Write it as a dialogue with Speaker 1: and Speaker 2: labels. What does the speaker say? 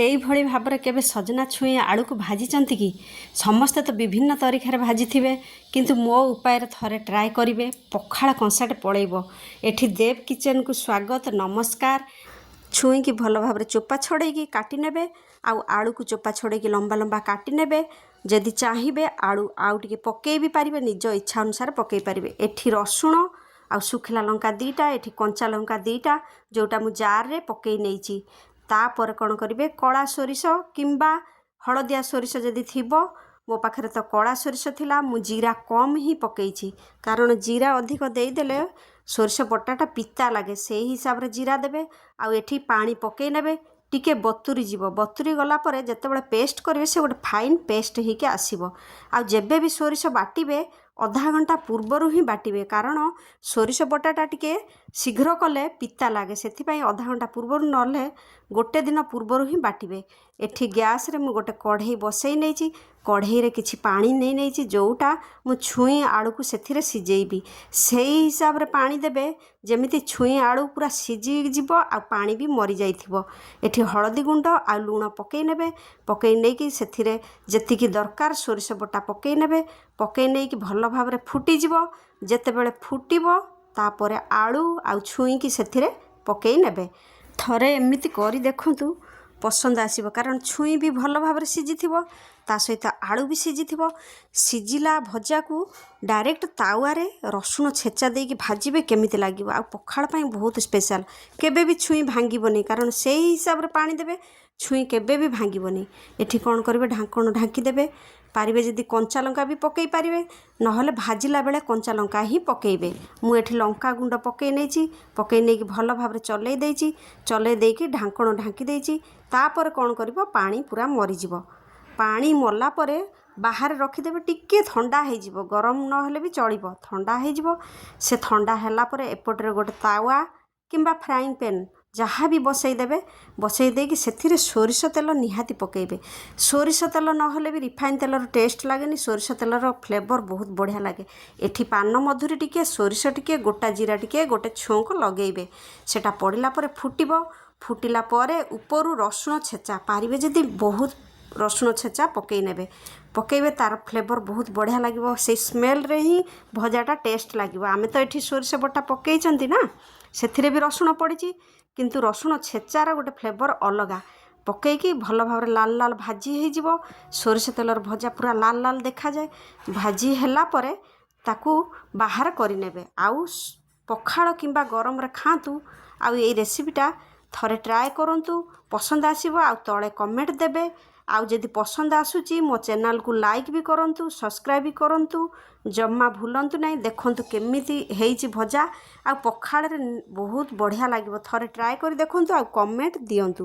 Speaker 1: ଏଇଭଳି ଭାବରେ କେବେ ସଜନା ଛୁଇଁ ଆଳୁକୁ ଭାଜିଛନ୍ତି କି? ସମସ୍ତେ ତ ବିଭିନ୍ନ ତରିକାରେ ଭାଜିଥିବେ, କିନ୍ତୁ ମୋ ଉପାୟରେ ଥରେ ଟ୍ରାଏ କରିବେ, ପଖାଳ କଂସାଟେ ପଳେଇବ। ଏଠି ଦେବ କିଚେନକୁ ସ୍ୱାଗତ, ନମସ୍କାର। ଛୁଇଁକି ଭଲ ଭାବରେ ଚୋପା ଛଡ଼େଇକି କାଟି ନେବେ ଆଉ ଆଳୁକୁ ଚୋପା ଛଡ଼େଇକି ଲମ୍ବା ଲମ୍ବା କାଟି ନେବେ। ଯଦି ଚାହିଁବେ ଆଳୁ ଆଉ ଟିକେ ପକେଇ ବି ପାରିବେ, ନିଜ ଇଚ୍ଛା ଅନୁସାରେ ପକେଇ ପାରିବେ। ଏଠି ରସୁଣ ଆଉ ଶୁଖିଲା ଲଙ୍କା 2ଟା, ଏଠି କଞ୍ଚା ଲଙ୍କା 2ଟା, ଯେଉଁଟା ମୁଁ ଜାର୍ରେ ପକେଇ ନେଇଛି। ତାପରେ କ'ଣ କରିବେ? କଳା ସୋରିଷ କିମ୍ବା ହଳଦିଆ ସୋରିଷ ଯଦି ଥିବ, ମୋ ପାଖରେ ତ କଳା ସୋରିଷ ଥିଲା। ମୁଁ ଜିରା କମ୍ ହିଁ ପକେଇଛି, କାରଣ ଜିରା ଅଧିକ ଦେଇଦେଲେ ସୋରିଷ ବଟାଟା ପିତା ଲାଗେ। ସେଇ ହିସାବରେ ଜିରା ଦେବେ। ଆଉ ଏଠି ପାଣି ପକେଇ ନେବେ, ଟିକେ ବତୁରି ଯିବ। ବତୁରି ଗଲା ପରେ ଯେତେବେଳେ ପେଷ୍ଟ କରିବେ, ସେ ଗୋଟେ ଫାଇନ୍ ପେଷ୍ଟ ହେଇକି ଆସିବ। ଆଉ ଯେବେ ବି ସୋରିଷ ବାଟିବେ, ଅଧା ଘଣ୍ଟା ପୂର୍ବରୁ ହିଁ ବାଟିବେ, କାରଣ ସୋରିଷ ବଟାଟା ଟିକେ ଶୀଘ୍ର କଲେ ପିତା ଲାଗେ। ସେଥିପାଇଁ ଅଧା ଘଣ୍ଟା ପୂର୍ବରୁ, ନହେଲେ ଗୋଟେ ଦିନ ପୂର୍ବରୁ ହିଁ ବାଟିବେ। ଏଠି ଗ୍ୟାସ୍ରେ ମୁଁ ଗୋଟେ କଢ଼େଇ ବସେଇ ନେଇଛି। କଢ଼େଇରେ କିଛି ପାଣି ନେଇ ନେଇଛି, ଯେଉଁଟା ମୁଁ ଛୁଇଁ ଆଳୁକୁ ସେଥିରେ ସିଝେଇବି। ସେଇ ହିସାବରେ ପାଣି ଦେବେ, ଯେମିତି ଛୁଇଁ ଆଳୁ ପୁରା ସିଝିଯିବ ଆଉ ପାଣି ବି ମରିଯାଇଥିବ। ଏଠି ହଳଦୀ ଗୁଣ୍ଡ ଆଉ ଲୁଣ ପକେଇ ନେବେ। ପକେଇ ନେଇକି ସେଥିରେ ଯେତିକି ଦରକାର ସୋରିଷ ବଟା ପକେଇ ନେବେ। ପକେଇ ନେଇକି ଭଲ ଭାବରେ ଫୁଟିଯିବ। ଯେତେବେଳେ ଫୁଟିବ, ତାପରେ ଆଳୁ ଆଉ ଛୁଇଁକି ସେଥିରେ ପକେଇ ନେବେ। ଥରେ ଏମିତି କରି ଦେଖନ୍ତୁ, ପସନ୍ଦ ଆସିବ, କାରଣ ଛୁଇଁ ବି ଭଲ ଭାବରେ ସିଝିଥିବ, ତା ସହିତ ଆଳୁ ବି ସିଝିଥିବ। ସିଝିଲା ଭଜାକୁ ଡାଇରେକ୍ଟ ତାୱାରେ ରସୁଣ ଛେଚା ଦେଇକି ଭାଜିବେ, କେମିତି ଲାଗିବ! ଆଉ ପଖାଳ ପାଇଁ ବହୁତ ସ୍ପେଶାଲ୍। କେବେ ବି ଛୁଇଁ ଭାଙ୍ଗିବନି, କାରଣ ସେଇ ହିସାବରେ ପାଣି ଦେବେ, ଛୁଇଁ କେବେ ବି ଭାଙ୍ଗିବନି। ଏଠି କ'ଣ କରିବେ? ଢାଙ୍କଣ ଢାଙ୍କି ଦେବେ। ପାରିବେ ଯଦି କଞ୍ଚା ଲଙ୍କା ବି ପକାଇ ପାରିବେ, ନହେଲେ ଭାଜିଲା ବେଳେ କଞ୍ଚା ଲଙ୍କା ହିଁ ପକାଇବେ। ମୁଁ ଏଠି ଲଙ୍କା ଗୁଣ୍ଡ ପକାଇ ନେଇଛି। ପକାଇ ନେଇକି ଭଲ ଭାବରେ ଚଲେଇ ଦେଇଛି। ଚଲେଇ ଦେଇକି ଢାଙ୍କଣ ଢାଙ୍କି ଦେଇଛି। ତାପରେ କ'ଣ କରିବ? ପାଣି ପୁରା ମରିଯିବ। ପାଣି ମଲା ପରେ ବାହାରେ ରଖିଦେବେ, ଟିକିଏ ଥଣ୍ଡା ହେଇଯିବ। ଗରମ ନହେଲେ ବି ଚଳିବ, ଥଣ୍ଡା ହେଇଯିବ। ସେ ଥଣ୍ଡା ହେଲା ପରେ ଏପଟରେ ଗୋଟେ ତାୱା କିମ୍ବା ଫ୍ରାଇଂ ପ୍ୟାନ୍ ଯାହା ବି ବସେଇ ଦେବେ। ବସେଇ ଦେଇକି ସେଥିରେ ସୋରିଷ ତେଲ ନିହାତି ପକାଇବେ। ସୋରିଷ ତେଲ ନହେଲେ ବି ରିଫାଇନ୍ ତେଲର ଟେଷ୍ଟ ଲାଗେନି। ସୋରିଷ ତେଲର ଫ୍ଲେଭର୍ ବହୁତ ବଢ଼ିଆ ଲାଗେ। ଏଠି ପାନ ମଧୁରୀ ଟିକେ, ସୋରିଷ ଟିକେ, ଗୋଟା ଜିରା ଟିକେ, ଗୋଟେ ଛୁଙ୍କ ଲଗେଇବେ। ସେଟା ପଡ଼ିଲା ପରେ ଫୁଟିବ। ଫୁଟିଲା ପରେ ଉପରୁ ରସୁଣ ଛେଚା, ପାରିବେ ଯଦି ବହୁତ ରସୁଣ ଛେଚା ପକାଇ ନେବେ। ପକାଇବେ, ତାର ଫ୍ଲେଭର୍ ବହୁତ ବଢ଼ିଆ ଲାଗିବ। ସେଇ ସ୍ମେଲ୍ରେ ହିଁ ଭଜାଟା ଟେଷ୍ଟ ଲାଗିବ। ଆମେ ତ ଏଠି ସୋରିଷ ବଟା ପକାଇଛନ୍ତି ନା, ସେଥିରେ ବି ରସୁଣ ପଡ଼ିଛି, କିନ୍ତୁ ରସୁଣ ଛେଚାର ଗୋଟେ ଫ୍ଲେଭର୍ ଅଲଗା। ପକାଇକି ଭଲ ଭାବରେ ଲାଲ ଲାଲ ଭାଜି ହେଇଯିବ। ସୋରିଷ ତେଲର ଭଜା ପୁରା ଲାଲ ଲାଲ ଦେଖାଯାଏ। ଭାଜି ହେଲା ପରେ ତାକୁ ବାହାର କରିନେବେ ଆଉ ପଖାଳ କିମ୍ବା ଗରମରେ ଖାଆନ୍ତୁ। ଆଉ ଏଇ ରେସିପିଟା ଥରେ ଟ୍ରାଏ କରନ୍ତୁ, ପସନ୍ଦ ଆସିବ ଆଉ ତଳେ କମେଣ୍ଟ ଦେବେ। ଆଉ ଯଦି ପସନ୍ଦ ଆସୁଛି, ମୋ ଚ୍ୟାନେଲକୁ ଲାଇକ୍ ବି କରନ୍ତୁ, ସବସ୍କ୍ରାଇବ୍ ବି କରନ୍ତୁ, ଜମା ଭୁଲନ୍ତୁ ନାହିଁ। ଦେଖନ୍ତୁ କେମିତି ହେଇଛି ଭଜା। ଆଉ ପଖାଳରେ ବହୁତ ବଢ଼ିଆ ଲାଗିବ। ଥରେ ଟ୍ରାଏ କରି ଦେଖନ୍ତୁ ଆଉ କମେଣ୍ଟ ଦିଅନ୍ତୁ।